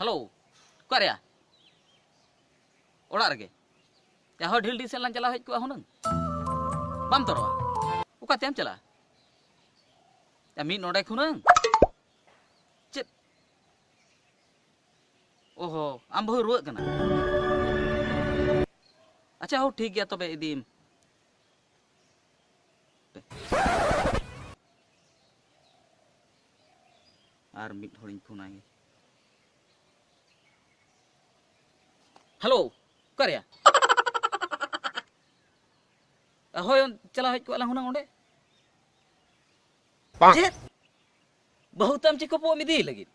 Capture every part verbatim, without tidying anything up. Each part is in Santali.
ᱦᱮᱞᱳ, ᱚᱠᱟᱨᱮᱭᱟ? ᱚᱲᱟᱜ ᱨᱮᱜᱮ᱾ ᱭᱟ ᱦᱳ, ᱰᱷᱤᱞᱰᱤ ᱥᱮᱫ ᱞᱟᱝ ᱪᱟᱞᱟᱣ ᱦᱮᱡ ᱠᱚᱜᱼᱟ ᱦᱩᱱᱟᱹᱝ᱾ ᱵᱟᱢ ᱛᱚᱨᱚᱜᱼᱟ? ᱚᱠᱟᱛᱮᱢ ᱪᱟᱞᱟᱜᱼᱟ? ᱭᱟ ᱢᱤᱫ ᱱᱚᱰᱮᱠ ᱦᱩᱱᱟᱹᱝ᱾ ᱪᱮᱫ? ᱚᱦᱚ, ᱟᱢ ᱵᱟᱹᱦᱩ ᱨᱩᱣᱟᱹᱜ ᱠᱟᱱᱟ? ᱟᱪᱪᱷᱟ ᱦᱳ, ᱴᱷᱤᱠ ᱜᱮᱭᱟ, ᱛᱚᱵᱮ ᱤᱫᱤᱭᱮᱢ᱾ ᱟᱨ ᱢᱤᱫ ᱦᱚᱲᱤᱧ ᱯᱷᱳᱱᱟᱭ ᱜᱮ᱾ ᱦᱮᱞᱳ, ᱚᱠᱟᱨᱮᱭᱟ? ᱦᱳᱭ, ᱪᱟᱞᱟᱣ ᱦᱮᱡ ᱠᱚᱜᱼᱟ ᱞᱟᱝ ᱦᱩᱱᱟᱹᱝ ᱚᱸᱰᱮ᱾ ᱪᱮᱫ? ᱵᱟᱹᱦᱩ ᱛᱟᱢ ᱪᱮᱫ ᱠᱚ ᱯᱚᱜ ᱮᱢ ᱤᱫᱤᱭᱮ ᱞᱟᱹᱜᱤᱫ?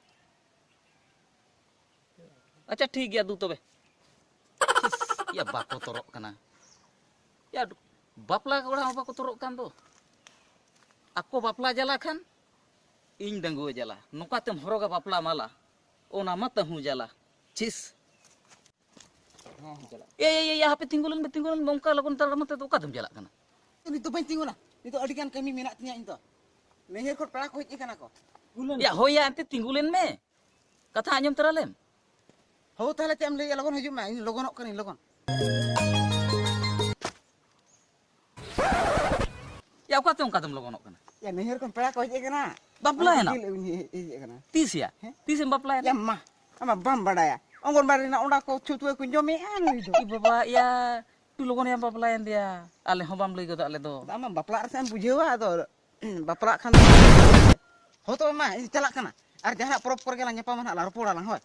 ᱟᱪᱪᱷᱟ, ᱴᱷᱤᱠ ᱜᱮᱭᱟ, ᱫᱩ ᱛᱚᱵᱮ᱾ ᱤᱥ, ᱭᱟ, ᱵᱟᱠᱚ ᱛᱚᱨᱚᱜ ᱠᱟᱱᱟ᱾ ᱭᱟ, ᱵᱟᱯᱞᱟ ᱚᱲᱟᱜ ᱦᱚᱸ ᱵᱟᱠᱚ ᱛᱚᱨᱚᱜ ᱠᱟᱱ ᱫᱚ᱾ ᱟᱠᱚ ᱵᱟᱯᱞᱟ ᱡᱟᱞᱟ ᱠᱷᱟᱱ, ᱤᱧ ᱰᱟᱺᱜᱩᱣᱟᱹ ᱡᱟᱞᱟ᱾ ᱱᱚᱝᱠᱟ ᱛᱮᱢ ᱦᱚᱨᱚᱜᱟ ᱵᱟᱯᱞᱟ ᱢᱟᱞᱟ, ᱚᱱᱟ ᱢᱟ ᱛᱟᱹᱦᱩ ᱡᱟᱞᱟ᱾ ᱪᱷᱤᱥ᱾ ᱦᱮᱸ, ᱦᱮᱸ, ᱪᱟᱞᱟᱜ᱾ ᱮ, ᱮ, ᱮ, ᱦᱟᱯᱮ, ᱛᱤᱸᱜᱩ ᱞᱮᱱ ᱢᱮ, ᱛᱤᱸᱜᱩ ᱞᱮᱱ ᱢᱮ, ᱚᱱᱠᱟ ᱞᱚᱜᱚᱱ ᱛᱟᱲᱟᱢ ᱛᱮ ᱫᱚ ᱚᱠᱟ ᱛᱮᱢ ᱪᱟᱞᱟᱜ ᱠᱟᱱᱟ? ᱱᱤᱛᱚᱜ ᱵᱟᱹᱧ ᱛᱤᱸᱜᱩᱱᱟ, ᱱᱤᱛᱚᱜ ᱟᱹᱰᱤ ᱜᱟᱱ ᱠᱟᱹᱢᱤ ᱢᱮᱱᱟᱜ ᱛᱤᱧᱟᱹ ᱤᱧ ᱫᱚ᱾ ᱱᱟᱹᱭᱦᱟᱹᱨ ᱠᱷᱚᱱ ᱯᱮᱲᱟ ᱠᱚ ᱦᱮᱡ ᱟᱠᱟᱱᱟ ᱠᱚ᱾ ᱛᱤᱸᱜᱩ ᱞᱮᱱ ᱭᱟ, ᱢᱮ᱾ ᱦᱳᱭ ᱭᱟ, ᱮᱱᱛᱮ ᱛᱤᱸᱜᱩ ᱞᱮᱱ ᱢᱮ, ᱠᱟᱛᱷᱟ ᱟᱸᱡᱚᱢ ᱛᱟᱨᱟ ᱞᱮᱢ᱾ ᱦᱳ, ᱛᱟᱦᱞᱮ ᱪᱮᱫ ᱮᱢ ᱞᱟᱹᱭᱮᱜᱼᱟ? ᱞᱚᱜᱚᱱ ᱦᱤᱡᱩᱜ ᱢᱮ, ᱤᱧ ᱞᱚᱜᱚᱱᱚᱜ ᱠᱟᱹᱱᱟᱹᱧ, ᱞᱚᱜᱚᱱ᱾ ᱭᱟ, ᱚᱠᱟᱛᱮ ᱚᱱᱠᱟ ᱛᱮᱢ ᱞᱚᱜᱚᱱᱚᱜ ᱠᱟᱱᱟ? ᱭᱟ, ᱱᱟᱹᱭᱦᱟᱹᱨ ᱠᱷᱚᱱ ᱯᱮᱲᱟ ᱠᱚ ᱦᱮᱡ ᱟᱠᱟᱱᱟ᱾ ᱵᱟᱯᱞᱟᱭᱮᱱᱟᱢ? ᱚᱱᱟ ᱠᱷᱟᱹᱛᱤᱨ ᱦᱮᱡ, ᱦᱮᱡ ᱟᱠᱟᱱᱟ᱾ ᱛᱤᱥ ᱭᱟ? ᱦᱮᱸ? ᱛᱤᱥᱮᱢ ᱵᱟᱯᱞᱟᱭᱮᱱᱟ? ᱭᱟ, ᱢᱟ, ᱟᱢ ᱢᱟ ᱵᱟᱢ ᱵᱟᱰᱟᱭᱟ᱾ ᱚᱝᱜᱚᱱᱵᱟᱲᱤ ᱨᱮᱱᱟᱜ ᱚᱸᱰᱟ ᱠᱚ ᱪᱷᱩᱛᱩᱣᱟᱹ ᱠᱚ ᱡᱚᱢᱮᱜᱼᱟ ᱱᱩᱭ ᱫᱚ᱾ ᱤ ᱵᱟᱵᱟ, ᱭᱟ, ᱮᱠᱴᱩ ᱞᱚᱜᱚᱱ ᱭᱟᱢ ᱵᱟᱯᱞᱟᱭᱮᱱ ᱫᱚᱭᱟ᱾ ᱟᱞᱮ ᱦᱚᱸ ᱵᱟᱢ ᱞᱟᱹᱭ ᱜᱚᱫᱟᱜ ᱞᱮ ᱫᱚ᱾ ᱟᱫᱚ ᱟᱢ ᱢᱟ ᱵᱟᱯᱞᱟᱜ ᱨᱮᱥᱮ ᱮᱢ ᱵᱩᱡᱷᱟᱹᱣᱟ, ᱟᱫᱚ ᱵᱟᱯᱞᱟᱜ ᱠᱷᱟᱱ ᱫᱚ᱾ ᱦᱳ, ᱛᱚᱵᱮ ᱢᱟ, ᱤᱧ ᱪᱟᱞᱟᱜ ᱠᱟᱱᱟ᱾ ᱟᱨ ᱡᱟᱦᱟᱱᱟᱜ ᱯᱚᱨᱚᱵᱽ ᱠᱚᱨᱮ ᱜᱮ ᱞᱟᱝ ᱧᱟᱯᱟᱢᱟ ᱱᱟᱦᱟᱜ, ᱞᱟᱝ ᱨᱚᱯᱚᱲᱟ ᱞᱟᱝ, ᱦᱳᱭ᱾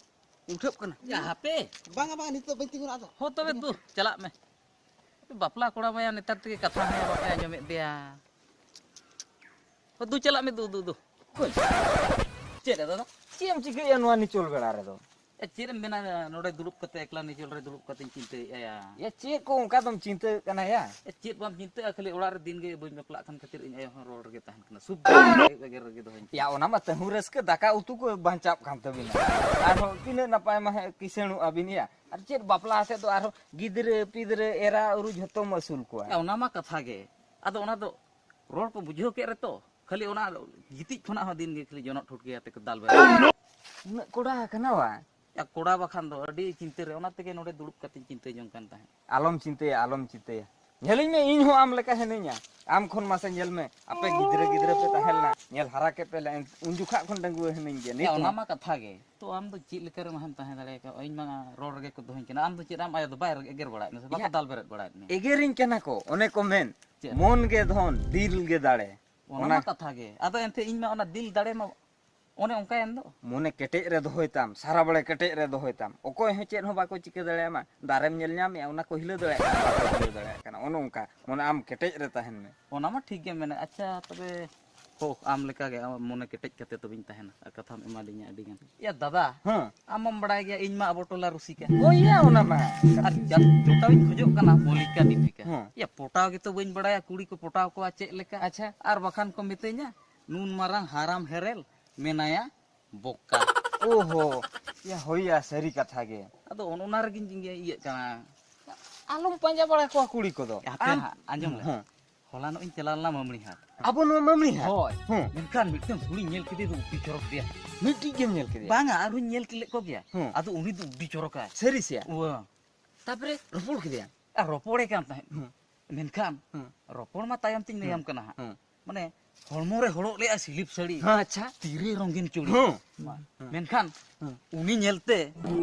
ᱩᱴᱷᱟᱹᱜ ᱠᱟᱱᱟ᱾ ᱭᱟ, ᱦᱟᱯᱮ᱾ ᱵᱟᱝᱟ, ᱵᱟᱝᱟ, ᱱᱤᱛᱚᱜ ᱵᱟᱹᱧ ᱛᱤᱸᱜᱩᱱᱟ ᱟᱫᱚ᱾ ᱦᱚᱸ, ᱛᱚᱵᱮ ᱫᱩ, ᱪᱟᱞᱟᱜ ᱢᱮ᱾ ᱵᱟᱯᱞᱟ ᱠᱚᱲᱟ ᱢᱟᱭᱟ ᱱᱮᱛᱟᱨ ᱛᱮᱜᱮ ᱠᱟᱛᱷᱟ ᱦᱚᱸ ᱵᱟᱯᱮ ᱟᱸᱡᱚᱢᱮᱫ ᱫᱮᱭᱟ᱾ ᱦᱚᱸ, ᱫᱩ, ᱪᱟᱞᱟᱜ ᱢᱮ, ᱫᱩ, ᱫᱩ, ᱫᱩ᱾ ᱪᱮᱫ ᱨᱮ ᱫᱟᱫᱟ? ᱪᱮᱫ ᱮᱢ ᱪᱤᱠᱟᱹᱭᱮᱫᱼᱟ ᱱᱚᱣᱟ ᱱᱤᱪᱚᱞ ᱵᱮᱲᱟ ᱨᱮᱫᱚ? ᱮ, ᱪᱮᱫ ᱮᱢ ᱢᱮᱱᱟ, ᱱᱚᱰᱮ ᱫᱩᱲᱩᱵ ᱠᱟᱛᱮ, ᱮᱠᱞᱟ ᱱᱤᱪᱚᱞ ᱨᱮ ᱫᱩᱲᱩᱵ ᱠᱟᱛᱮᱧ ᱪᱤᱱᱛᱟᱹᱭᱮᱫᱼᱟ ᱭᱟ᱾ ᱭᱟ, ᱪᱮᱫ ᱠᱚ ᱚᱱᱠᱟ ᱫᱚᱢ ᱪᱤᱱᱛᱟᱹᱜ ᱠᱟᱱᱟ ᱭᱟ? ᱮ, ᱪᱮᱫ ᱵᱟᱢ ᱪᱤᱱᱛᱟᱹᱜᱼᱟ, ᱠᱷᱟᱹᱞᱤ ᱚᱲᱟᱜ ᱨᱮ ᱫᱤᱱ ᱜᱮ ᱵᱟᱹᱧ ᱵᱟᱯᱞᱟᱜ ᱠᱷᱟᱱ ᱠᱷᱟᱹᱛᱤᱨ ᱤᱧ ᱟᱭᱳ ᱦᱚᱸ ᱨᱚᱲ ᱨᱮᱜᱮ ᱛᱟᱦᱮᱱ ᱠᱟᱱᱟ᱾ ᱥᱩᱫᱷᱟᱹ ᱮᱜᱮᱨ ᱨᱮᱜᱮ ᱫᱚᱦᱚᱧ ᱠᱟᱱᱟ᱾ ᱭᱟ, ᱚᱱᱟ ᱢᱟ ᱛᱟᱹᱦᱩ ᱨᱟᱹᱥᱠᱟᱹ, ᱫᱟᱠᱟ ᱩᱛᱩ ᱠᱚ ᱵᱟᱧᱪᱟᱜ ᱠᱟᱱ ᱛᱟᱹᱵᱤᱱᱟ᱾ ᱟᱨᱦᱚᱸ ᱛᱤᱱᱟᱹᱜ ᱱᱟᱯᱟᱭ ᱢᱟ ᱦᱮᱸ ᱠᱤᱥᱟᱹᱬᱚᱜ ᱟᱹᱵᱤᱱ ᱭᱟ᱾ ᱟᱨ ᱪᱮᱫ ᱵᱟᱯᱞᱟ ᱟᱛᱮᱫ ᱫᱚ ᱟᱨᱦᱚᱸ ᱜᱤᱫᱽᱨᱟᱹ ᱯᱤᱫᱽᱨᱟᱹ ᱮᱨᱟ ᱩᱨᱩ ᱡᱷᱚᱛᱚᱢ ᱟᱹᱥᱩᱞ ᱠᱚᱣᱟ᱾ ᱭᱟ, ᱚᱱᱟ ᱢᱟ ᱠᱟᱛᱷᱟ ᱜᱮ᱾ ᱟᱫᱚ ᱚᱱᱟ ᱫᱚ ᱨᱚᱲ ᱠᱚ ᱵᱩᱡᱷᱟᱹᱣ ᱠᱮᱫ ᱨᱮᱛᱚ, ᱠᱷᱟᱹᱞᱤ ᱚᱱᱟ ᱜᱤᱛᱤᱡ ᱠᱷᱚᱱᱟᱜ ᱦᱚᱸ ᱫᱤᱱ ᱜᱮ ᱠᱷᱟᱹᱞᱤ ᱡᱚᱱᱚᱜ ᱴᱷᱩᱴᱠᱤ ᱟᱛᱮ ᱠᱚ ᱫᱟᱞ ᱵᱟᱲᱟᱭᱟ᱾ ᱩᱱᱟᱹᱜ ᱠᱚᱲᱟ ᱟᱠᱟᱱᱟ ᱵᱟ? ᱭᱟ, ᱠᱚᱲᱟ ᱵᱟᱠᱷᱟᱱ ᱫᱚ ᱟᱹᱰᱤ ᱪᱤᱱᱛᱟᱹ ᱨᱮ, ᱚᱱᱟ ᱛᱮᱜᱮ ᱱᱚᱰᱮ ᱫᱩᱲᱩᱵ ᱠᱟᱛᱮᱧ ᱪᱤᱱᱛᱟᱹ ᱡᱚᱝ ᱠᱟᱱ ᱛᱟᱦᱮᱸᱫ᱾ ᱟᱞᱚᱢ ᱪᱤᱱᱛᱟᱹᱭᱟ, ᱟᱞᱚᱢ ᱪᱤᱱᱛᱟᱹᱭᱟ᱾ ᱧᱮᱞᱤᱧ ᱢᱮ, ᱤᱧ ᱦᱚᱸ ᱟᱢ ᱞᱮᱠᱟ ᱦᱤᱱᱟᱹᱧᱟ᱾ ᱟᱢ ᱠᱷᱚᱱ ᱢᱟᱥᱮ ᱧᱮᱞ ᱢᱮ, ᱟᱯᱮ ᱜᱤᱫᱽᱨᱟᱹ ᱜᱤᱫᱽᱨᱟᱹ ᱯᱮ ᱛᱟᱦᱮᱸ ᱞᱮᱱᱟ, ᱧᱮᱞ ᱦᱟᱨᱟ ᱠᱮᱫ ᱯᱮ ᱞᱮ, ᱩᱱ ᱡᱚᱠᱷᱟᱜ ᱠᱷᱚᱱ ᱰᱟᱺᱜᱩᱣᱟᱹ ᱦᱤᱱᱟᱹᱧ ᱜᱮᱭᱟ᱾ ᱱᱤᱛ ᱭᱟ, ᱚᱱᱟ ᱦᱚᱸ᱾ ᱢᱟ ᱠᱟᱛᱷᱟ ᱜᱮ᱾ ᱛᱚ ᱟᱢ ᱫᱚ ᱪᱮᱫ ᱞᱮᱠᱟ ᱨᱮᱢ ᱛᱟᱦᱮᱸ ᱫᱟᱲᱮ ᱠᱟᱜᱼᱟ? ᱤᱧ ᱢᱟ ᱨᱚᱲ ᱨᱮᱜᱮ ᱠᱚ ᱫᱚᱦᱚᱧ ᱠᱟᱱᱟ᱾ ᱟᱢ ᱫᱚ ᱪᱮᱫ ᱟᱢ ᱟᱭᱳ ᱫᱚ ᱵᱟᱭ ᱮᱜᱮᱨ ᱵᱟᱲᱟᱭᱮᱫ ᱢᱮᱭᱟ ᱥᱮ ᱵᱟᱠᱚ ᱭᱟ, ᱫᱟᱞ ᱵᱮᱨᱮᱫ ᱵᱟᱲᱟᱭᱮᱫ ᱢᱮᱭᱟ? ᱮᱜᱮᱨᱤᱧ ᱠᱟᱱᱟ ᱠᱚ, ᱚᱱᱮ ᱠᱚ ᱢᱮᱱ, ᱪᱮᱫ? ᱢᱚᱱ ᱜᱮ ᱫᱷᱚᱱ, ᱫᱤᱞ ᱜᱮ ᱫᱟᱲᱮ᱾ ᱚᱱᱟ ᱚᱱᱟ ᱢᱟ ᱠᱟᱛᱷᱟ ᱜᱮ᱾ ᱟᱫᱚ ᱮᱱᱛᱮ ᱤᱧ ᱢᱟ ᱚᱱᱟ ᱫᱤᱞ ᱫᱟᱲᱮ ᱢᱟ ᱚᱱᱮ ᱚᱱᱠᱟᱭᱮᱱ ᱫᱚ᱾ ᱢᱚᱱᱮ ᱠᱮᱴᱮᱡ ᱨᱮ ᱫᱚᱦᱚᱭ ᱛᱟᱢ, ᱥᱟᱨᱟ ᱵᱮᱲᱟ ᱠᱮᱴᱮᱡ ᱨᱮ ᱫᱚᱦᱚᱭ ᱛᱟᱢ᱾ ᱚᱠᱚᱭ ᱦᱚᱸ ᱪᱮᱫ ᱦᱚᱸ ᱵᱟᱠᱚ ᱪᱤᱠᱟᱹ ᱫᱟᱲᱮᱭᱟᱢᱟ᱾ ᱫᱟᱨᱮᱢ ᱧᱮᱞ ᱧᱟᱢᱮᱜᱼᱟ, ᱚᱱᱟ ᱠᱚ ᱦᱤᱞᱟᱹᱣ ᱫᱟᱲᱮᱭᱟᱜ ᱠᱟᱱᱟ, ᱵᱟᱠᱚ ᱦᱤᱞᱟᱹᱣ ᱫᱟᱲᱮᱭᱟᱜ ᱠᱟᱱᱟ᱾ ᱚᱱᱮ ᱚᱱᱠᱟ, ᱢᱚᱱᱮ ᱟᱢ ᱠᱮᱴᱮᱡ ᱨᱮ ᱛᱟᱦᱮᱱ ᱢᱮ᱾ ᱚᱱᱟ ᱢᱟ ᱴᱷᱤᱠ ᱜᱮᱢ ᱢᱮᱱᱟ᱾ ᱟᱪᱪᱷᱟ, ᱛᱚᱵᱮ ᱦᱳ, ᱟᱢ ᱞᱮᱠᱟᱜᱮ ᱟᱢᱟᱜ ᱢᱚᱱᱮ ᱠᱮᱴᱮᱡ ᱠᱟᱛᱮ ᱛᱚᱵᱮᱧ ᱛᱟᱦᱮᱱᱟ᱾ ᱟᱨ ᱠᱟᱛᱷᱟᱢ ᱮᱢᱟᱫᱤᱧᱟ ᱟᱹᱰᱤ ᱜᱟᱱ᱾ ᱭᱟ ᱫᱟᱫᱟ, ᱦᱮᱸ᱾ ᱟᱢ ᱢᱟᱢ ᱵᱟᱲᱟᱭ ᱜᱮᱭᱟ, ᱤᱧ ᱢᱟ ᱟᱵᱚ ᱴᱚᱞᱟ ᱨᱩᱥᱤᱠᱟ᱾ ᱦᱳᱭ ᱭᱟ, ᱚᱱᱟ ᱢᱟ᱾ ᱟᱨ ᱡᱟ-, ᱡᱚᱴᱟᱣᱤᱧ ᱠᱷᱚᱡᱚᱜ ᱠᱟᱱᱟ ᱢᱚᱞᱞᱤᱠᱟ ᱫᱤᱯᱤᱠᱟ᱾ ᱦᱮᱸ᱾ ᱭᱟ, ᱯᱚᱴᱟᱣ ᱜᱮᱛᱚ ᱵᱟᱹᱧ ᱵᱟᱲᱟᱭᱟ ᱠᱩᱲᱤ ᱠᱚ ᱯᱚᱴᱟᱣ ᱠᱚᱣᱟ ᱪᱮᱫ ᱞᱮᱠᱟ᱾ ᱟᱪᱪᱷᱟ᱾ ᱟᱨ ᱵᱟᱠᱷᱟᱱ ᱠᱚ ᱢᱤᱛᱟᱹᱧᱟ, ᱱᱩᱱ ᱢᱟᱨᱟᱝ ᱦᱟᱨᱟᱢ ᱦᱮᱨᱮᱞ ᱢᱮᱱᱟᱭᱟ ᱵᱚᱠᱟ᱾ ᱳᱦᱳ, ᱭᱟ, ᱦᱳᱭ ᱭᱟ, ᱥᱟᱹᱨᱤ ᱠᱟᱛᱷᱟ ᱜᱮ᱾ ᱟᱫᱚ ᱚᱱ-, ᱚᱱᱟ ᱨᱮᱜᱮᱧ ᱤᱭᱟᱹᱜ ᱠᱟᱱᱟ᱾ ᱟᱞᱚᱢ ᱯᱟᱸᱡᱟ ᱵᱟᱲᱟ ᱠᱚᱣᱟ ᱠᱩᱲᱤ ᱠᱚᱫᱚ᱾ ᱦᱟᱯᱮ ᱟᱢ ᱦᱟᱸᱜ, ᱟᱸᱡᱚᱢ ᱞᱮ᱾ ᱦᱮᱸ᱾ ᱦᱚᱞᱟᱱᱚᱜ ᱤᱧ ᱪᱟᱞᱟᱣ ᱞᱮᱱᱟ ᱢᱟᱢᱲᱤ ᱦᱟᱴ᱾ ᱟᱵᱚ ᱱᱚᱣᱟ ᱢᱟᱢᱲᱤ ᱦᱟᱴ? ᱦᱳᱭ᱾ ᱦᱮᱸ᱾ ᱢᱮᱱᱠᱷᱟᱱ ᱢᱤᱫᱴᱟᱝ ᱠᱩᱲᱤᱧ ᱧᱮᱞ ᱠᱮᱫᱮ ᱫᱚ ᱟᱹᱰᱤ ᱪᱚᱨᱚᱠ ᱜᱮᱭᱟ᱾ ᱢᱤᱫᱴᱤᱡ ᱜᱮᱢ ᱧᱮᱞ ᱠᱮᱫᱮᱭᱟ? ᱵᱟᱝᱟ, ᱟᱨᱦᱚᱸᱧ ᱧᱮᱞ ᱞᱮᱫ ᱠᱚᱜᱮᱭᱟ᱾ ᱦᱮᱸ᱾ ᱟᱫᱚ ᱩᱱᱤ ᱫᱚ ᱟᱹᱰᱤ ᱪᱚᱨᱚᱠᱟᱭ᱾ ᱥᱟᱹᱨᱤ ᱥᱮᱭᱟ? ᱩᱣᱟᱹ᱾ ᱛᱟᱯᱚᱨᱮ ᱨᱚᱯᱚᱲ ᱠᱮᱫᱮᱭᱟ? ᱟᱨ ᱨᱚᱯᱚᱲᱮ ᱠᱟᱱ ᱛᱟᱦᱮᱸᱫ᱾ ᱦᱮᱸ᱾ ᱢᱮᱱᱠᱷᱟᱱ ᱦᱮᱸ᱾ ᱨᱚᱯᱚᱲ ᱢᱟ ᱛᱟᱭᱚᱢ ᱛᱤᱧ ᱞᱟᱹᱭᱟᱢ ᱦᱮᱸ᱾ ᱠᱟᱱᱟ ᱦᱟᱸᱜ᱾ ᱦᱮᱸ᱾ ᱢᱟᱱᱮ ᱦᱚᱲᱢᱚ ᱨᱮ ᱦᱚᱨᱚᱜ ᱞᱮᱜᱼᱟ ᱥᱤᱞᱤᱯ ᱥᱟᱹᱲᱤ᱾ ᱦᱮᱸ, ᱟᱪᱪᱷᱟ᱾ ᱛᱤᱨᱮ ᱨᱚᱝᱜᱤᱱ ᱪᱩᱲᱤ᱾ ᱦᱮᱸ᱾ ᱢᱟ, ᱦᱮᱸ᱾ ᱢᱮᱱᱠᱷᱟᱱ ᱦᱮᱸ᱾ ᱩᱱᱤ ᱧᱮᱞᱛᱮ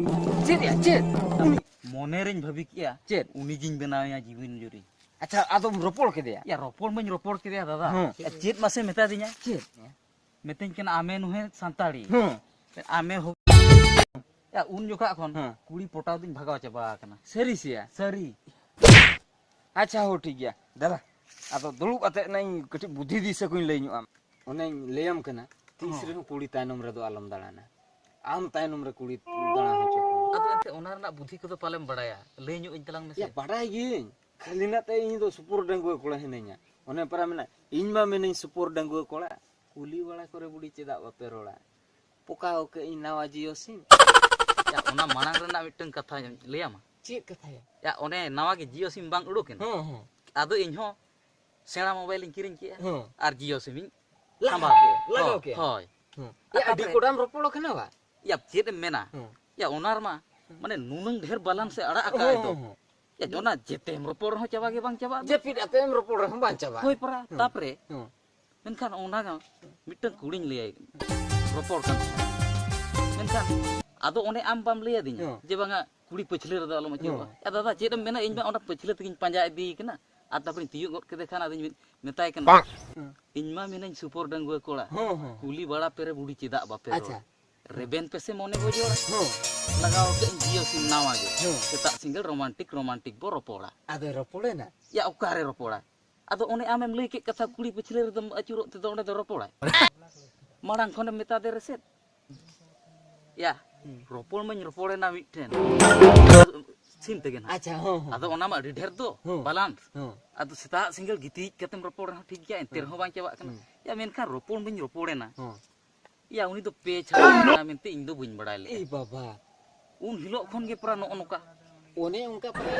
ᱪᱮᱫ ᱭᱟ, ᱪᱮᱫ? ᱩᱱᱤ ᱢᱚᱱᱮ ᱨᱤᱧ ᱵᱷᱟᱹᱵᱤ ᱠᱮᱜᱼᱟ, ᱪᱮᱫ? ᱩᱱᱤ ᱜᱤᱧ ᱵᱮᱱᱟᱣᱮᱭᱟ ᱡᱤᱵᱚᱱ ᱡᱩᱨᱤ᱾ ᱟᱪᱪᱷᱟ, ᱟᱫᱚᱢ ᱨᱚᱯᱚᱲ ᱠᱮᱫᱮᱭᱟ? ᱭᱟ, ᱨᱚᱯᱚᱲ ᱢᱟᱧ ᱨᱚᱯᱚᱲ ᱠᱮᱫᱮᱭᱟ ᱫᱟᱫᱟ᱾ ᱦᱮᱸ᱾ ᱭᱟ, ᱪᱮᱫ ᱢᱟᱥᱮ ᱢᱮᱛᱟ ᱫᱤᱧᱟ? ᱪᱮᱫ? ᱢᱤᱛᱟᱹᱧ ᱠᱟᱱᱟ, "ᱟᱢᱮ ᱱᱩᱦᱮ ᱥᱟᱱᱛᱟᱲᱤ, ᱦᱮᱸ᱾ ᱟᱢᱮ ᱦᱚ-," ᱭᱟ, ᱩᱱ ᱡᱚᱠᱷᱟᱜ ᱠᱷᱚᱱ ᱦᱮᱸ᱾ ᱠᱩᱲᱤ ᱯᱚᱴᱟᱣ ᱫᱩᱧ ᱵᱷᱟᱜᱟᱣ ᱪᱟᱵᱟ ᱟᱠᱟᱱᱟ᱾ ᱥᱟᱹᱨᱤ ᱥᱮᱭᱟ? ᱥᱟᱹᱨᱤ᱾ ᱟᱪᱪᱷᱟ, ᱦᱳ, ᱴᱷᱤᱠ ᱜᱮᱭᱟ ᱫᱟᱫᱟ, ᱟᱫᱚ ᱫᱩᱲᱩᱵ ᱟᱛᱮ ᱱᱟᱧ ᱠᱟᱹᱴᱤᱡ ᱵᱩᱫᱷᱤ ᱫᱤᱥᱟᱹ ᱠᱚᱧ ᱞᱟᱹᱭ ᱧᱚᱜ ᱟᱢ᱾ ᱚᱱᱮᱧ ᱞᱟᱹᱭᱟᱢ ᱠᱟᱱᱟ, ᱛᱤᱥ ᱦᱚᱸ᱾ ᱨᱮᱦᱚᱸ ᱠᱩᱲᱤ ᱛᱟᱭᱱᱚᱢ ᱨᱮᱫᱚ ᱟᱞᱚᱢ ᱫᱟᱬᱟᱱᱟ᱾ ᱟᱢ ᱛᱟᱭᱱᱚᱢ ᱨᱮ ᱠᱩᱲᱤ ᱫᱟᱬᱟ ᱦᱚᱪᱚ ᱠᱚᱣᱟ᱾ ᱟᱫᱚ ᱮᱱᱛᱮ ᱚᱱᱟ ᱨᱮᱱᱟᱜ ᱵᱩᱫᱷᱤ ᱠᱚᱫᱚ ᱯᱟᱞᱮᱢ ᱵᱟᱲᱟᱭᱟ, ᱞᱟᱹᱭ ᱧᱚᱜ ᱟᱹᱧ ᱛᱟᱞᱟᱝ ᱢᱮᱥᱮ᱾ ᱭᱟ, ᱵᱟᱰᱟᱭ ᱜᱤᱭᱟᱹᱧ, ᱠᱷᱟᱹᱞᱤ ᱱᱟᱛᱮ ᱤᱧ ᱫᱚ ᱥᱩᱯᱩᱨ ᱰᱟᱺᱜᱩᱣᱟᱹ ᱠᱚᱲᱟ ᱦᱤᱱᱟᱹᱧᱟ᱾ ᱚᱱᱮ ᱯᱟᱨᱟ ᱢᱮᱱᱟ, ᱤᱧ ᱢᱟ ᱢᱮᱱᱟᱹᱧ ᱥᱩᱯᱩᱨ ᱰᱟᱺᱜᱩᱣᱟᱹ ᱠᱚᱲᱟ, ᱠᱩᱞᱤ ᱵᱟᱲᱟ ᱠᱚᱨᱮ ᱵᱩᱰᱤ ᱪᱮᱫᱟᱜ ᱵᱟᱯᱮ ᱨᱚᱲᱟ? ᱯᱚᱠᱟᱣ ᱠᱟᱜ ᱤᱧ ᱱᱟᱣᱟ ᱡᱤᱭᱳ ᱥᱤᱢ᱾ ᱭᱟ, ᱚᱱᱟ ᱢᱟᱲᱟᱝ ᱨᱮᱱᱟᱜ ᱢᱤᱫᱴᱟᱝ ᱠᱟᱛᱷᱟᱧ ᱞᱟᱹᱭᱟᱢᱟ᱾ ᱪᱮᱫ ᱠᱟᱛᱷᱟ ᱭᱟ? ᱭᱟ, ᱚᱱᱮ ᱱᱟᱣᱟ ᱜᱮ ᱡᱤᱭᱳ ᱥᱤᱢ ᱵᱟᱝ ᱩᱰᱩᱠ ᱮᱱᱟ? ᱦᱮᱸ, ᱦᱮᱸ᱾ ᱟᱫᱚ ᱤᱧ ᱦᱚᱸ ᱥᱮᱬᱟ ᱢᱳᱵᱟᱭᱤᱞ ᱤᱧ ᱠᱤᱨᱤᱧ ᱠᱮᱜᱼᱟ᱾ ᱦᱮᱸ᱾ ᱟᱨ ᱡᱤᱭᱳ ᱥᱤᱢ ᱤᱧ ᱞᱟᱜᱟᱣ, ᱥᱟᱢᱵᱟᱣ ᱠᱮᱜᱼᱟ᱾ ᱞᱟᱜᱟᱣ ᱦᱳᱭ, ᱠᱮᱜᱼᱟ᱾ ᱦᱳᱭ᱾ ᱭᱟ, ᱟᱨ ᱟᱹᱰᱤ ᱛᱟᱯᱚᱨᱮ ᱠᱚᱰᱟᱢ ᱨᱚᱯᱚᱲ ᱠᱟᱱᱟ ᱵᱟ? ᱭᱟ, ᱪᱮᱫ ᱮᱢ ᱢᱮᱱᱟ? ᱦᱮᱸ᱾ ᱭᱟ, ᱚᱱᱟ ᱨᱮᱢᱟ ᱢᱟᱱᱮ ᱱᱩᱱᱟᱹᱝ ᱰᱷᱮᱨ ᱵᱟᱞᱟᱱᱥ ᱮ ᱟᱲᱟᱜ ᱟᱠᱟᱫ ᱦᱚᱸ, ᱫᱚ᱾ ᱦᱚᱸ, ᱦᱚᱸ᱾ ᱭᱟ, ᱚᱱᱟ ᱡᱮᱛᱮᱢ ᱨᱚᱯᱚᱲ ᱨᱮᱦᱚᱸ ᱪᱟᱵᱟ ᱜᱮ ᱵᱟᱝ ᱪᱟᱵᱟᱜ ᱫᱚ᱾ ᱡᱟᱹᱯᱤᱫ ᱟᱛᱮᱢ ᱨᱚᱯᱚᱲ ᱨᱮᱦᱚᱸ ᱵᱟᱝ ᱪᱟᱵᱟᱜ᱾ ᱦᱳᱭ ᱯᱟᱨᱟ᱾ ᱦᱚᱸ᱾ ᱛᱟᱯᱚᱨᱮ ᱦᱚᱸ᱾ ᱢᱮᱱᱠᱷᱟᱱ ᱚᱱᱟ ᱜᱮ ᱢᱤᱫᱴᱟᱝ ᱠᱩᱲᱤᱧ ᱞᱟᱹᱭᱟᱭ ᱠᱟᱱᱟ, ᱨᱚᱯᱚᱲ ᱠᱟᱱ ᱛᱟᱦᱮᱸᱱᱟ᱾ ᱢᱮᱱᱠᱷᱟᱱ ᱟᱫᱚ ᱚᱱᱮ ᱟᱢ ᱵᱟᱢ ᱞᱟᱹᱭ ᱟᱫᱤᱧᱟ ᱦᱚᱸ᱾ ᱡᱮ ᱵᱟᱝᱟ ᱠᱩᱲᱤ ᱯᱟᱹᱪᱷᱞᱟᱹ ᱨᱮᱫᱚ ᱟᱞᱚᱢ ᱟᱹᱪᱩᱨᱚᱜᱼᱟ᱾ ᱦᱚᱸ᱾ ᱭᱟ ᱫᱟᱫᱟ, ᱪᱮᱫ ᱮᱢ ᱢᱮᱱᱟ, ᱤᱧ ᱢᱟ ᱚᱸᱰᱮ ᱯᱟᱹᱪᱷᱞᱟᱹ ᱛᱮᱜᱤᱧ ᱯᱟᱸᱡᱟ ᱤᱫᱤᱭᱮ ᱠᱟᱱᱟ᱾ ᱟᱨ ᱛᱟᱯᱚᱨᱮᱧ ᱛᱤᱭᱳᱜ ᱜᱚᱫ ᱠᱮᱫᱮ ᱠᱷᱟᱱ ᱟᱫᱚᱧ ᱢᱮᱛᱟᱭ ᱠᱟᱱᱟ, ᱦᱚᱸ᱾ ᱤᱧ ᱢᱟ ᱢᱮᱱᱟᱹᱧ ᱥᱩᱯᱚᱨ ᱰᱟᱺᱜᱩᱣᱟᱹ ᱠᱚᱲᱟ, ᱦᱚᱸ, ᱦᱚᱸ᱾ ᱠᱩᱞᱤ ᱵᱟᱲᱟ ᱯᱮᱨᱮ ᱵᱩᱰᱷᱤ ᱪᱮᱫᱟᱜ ᱵᱟᱯᱮ ᱨᱚᱲᱟ? ᱟᱪᱪᱷᱟ᱾ ᱨᱮᱵᱮᱱ ᱯᱮᱥᱮ ᱢᱚᱱᱮ ᱜᱚᱡᱚᱲᱟ᱾ ᱦᱚᱸ᱾ ᱞᱟᱜᱟᱣ ᱠᱮᱫ ᱡᱤᱭᱳ ᱥᱤᱢ ᱱᱟᱣᱟ ᱜᱮ᱾ ᱦᱚᱸ᱾ ᱥᱮᱛᱟᱜ ᱥᱤᱸᱜᱟᱹᱲ ᱨᱳᱢᱟᱱᱴᱤᱠ, ᱨᱳᱢᱟᱱᱴᱤᱠ ᱵᱚ ᱨᱚᱯᱚᱲᱟ᱾ ᱟᱫᱚᱭ ᱨᱚᱯᱚᱲᱮᱱᱟ? ᱭᱟ, ᱚᱠᱟᱨᱮ ᱨᱚᱯᱚᱲᱟ? ᱟᱫᱚ ᱚᱱᱮ ᱟᱢᱮᱢ ᱞᱟᱹᱭ ᱠᱮᱫ ᱠᱟᱛᱷᱟ, ᱠᱩᱲᱤ ᱯᱟᱹᱪᱷᱞᱟᱹ ᱨᱮᱫᱚᱢ ᱟᱹᱪᱩᱨᱚᱜ ᱛᱮᱫᱚ ᱚᱸᱰᱮ ᱫᱚ ᱨᱚᱯᱚᱲᱟᱭ᱾ ᱢᱟᱲᱟᱝ ᱠᱷᱚᱱᱮᱢ ᱢᱮᱛᱟ ᱫᱮ ᱨᱮᱥᱮᱫ᱾ ᱭᱟ, ᱦᱩᱸ᱾ ᱨᱚᱯᱚᱲ ᱢᱟᱧ ᱨᱚᱯᱚᱲᱮᱱᱟ ᱢᱤᱫᱴᱷᱮᱱ᱾ ᱥᱤᱢ ᱛᱮᱜᱮ ᱱᱟᱦᱟᱜ᱾ ᱟᱪᱪᱷᱟ, ᱦᱚᱸ, ᱦᱚᱸ᱾ ᱟᱫᱚ ᱚᱱᱟ ᱢᱟ ᱟᱹᱰᱤ ᱰᱷᱮᱨ ᱫᱚ, ᱦᱚᱸ᱾ ᱵᱟᱞᱟᱱᱥ᱾ ᱦᱚᱸ᱾ ᱟᱫᱚ ᱥᱮᱛᱟᱜ ᱥᱤᱸᱜᱟᱹᱲ ᱜᱤᱛᱤᱡ ᱠᱟᱛᱮᱢ ᱨᱚᱯᱚᱲ ᱨᱮᱦᱚᱸ ᱴᱷᱤᱠ ᱜᱮᱭᱟ, ᱮᱱᱛᱮ ᱦᱚᱸ᱾ ᱨᱮᱦᱚᱸ ᱵᱟᱝ ᱪᱟᱵᱟᱜ ᱠᱟᱱᱟ᱾ ᱦᱩᱸ᱾ ᱭᱟ, ᱢᱮᱱᱠᱷᱟᱱ ᱨᱚᱯᱚᱲ ᱢᱟᱧ ᱨᱚᱯᱚᱲᱮᱱᱟ᱾ ᱦᱚᱸ᱾ ᱭᱟ, ᱩᱱᱤ ᱫᱚ ᱯᱮ ᱪᱷᱟᱲᱟ ᱢᱮᱱᱟᱭᱟ ᱢᱮᱱᱛᱮ ᱤᱧ ᱫᱚ ᱵᱟᱹᱧ ᱵᱟᱲᱟᱭ ᱞᱮᱫᱼᱟ᱾ ᱮ ᱵᱟᱵᱟ᱾ ᱩᱱ ᱦᱤᱞᱳᱜ ᱠᱷᱚᱱ ᱜᱮ ᱯᱩᱨᱟ ᱱᱚᱜᱼᱚ ᱱᱚᱝᱠᱟ᱾ ᱚᱱᱮ ᱚᱱᱠᱟ ᱯᱩᱨᱟ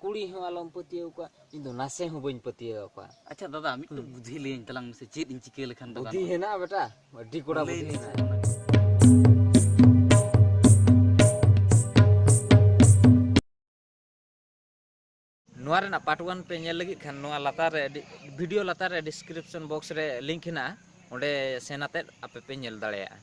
ᱠᱩᱲᱤ ᱦᱚᱸ ᱟᱞᱚᱢ ᱯᱟᱹᱛᱭᱟᱹᱣ ᱠᱚᱣᱟ, ᱤᱧ ᱫᱚ ᱱᱟᱥᱮ ᱦᱚᱸ ᱵᱟᱹᱧ ᱯᱟᱹᱛᱭᱟᱹᱣ ᱟᱠᱚᱣᱟ᱾ ᱟᱪᱪᱷᱟ ᱫᱟᱫᱟ, ᱢᱤᱫᱴᱟᱝ ᱦᱩᱸ᱾ ᱵᱩᱫᱷᱤ ᱞᱟᱹᱭᱟᱹᱧ ᱛᱟᱞᱟᱝ ᱢᱮᱥᱮ, ᱪᱮᱫ ᱤᱧ ᱪᱤᱠᱟᱹ ᱞᱮᱠᱷᱟᱱ ᱫᱚ ᱵᱩᱫᱷᱤ ᱜᱟᱱᱚᱜᱼᱟ? ᱦᱮᱱᱟᱜᱼᱟ ᱵᱮᱴᱟ, ᱟᱹᱰᱤ ᱠᱚᱲᱟ ᱞᱟᱹᱭ ᱵᱩᱫᱷᱤ ᱢᱮᱥᱮ᱾ ᱦᱮᱱᱟᱜᱼᱟ᱾ ᱱᱚᱣᱟ ᱨᱮᱱᱟᱜ part one ᱯᱮ ᱧᱮᱞ ᱞᱟᱹᱜᱤᱫ ᱠᱷᱟᱱ, ᱱᱚᱣᱟ ᱞᱟᱛᱟᱨ ᱨᱮ ᱰᱤ-, video ᱞᱟᱛᱟᱨ ᱨᱮ description box ᱨᱮ link ᱦᱮᱱᱟᱜᱼᱟ, ᱚᱸᱰᱮ ᱥᱮᱱ ᱟᱛᱮᱫ ᱟᱯᱮ ᱯᱮ ᱧᱮᱞ ᱫᱟᱲᱮᱭᱟᱜᱼᱟ᱾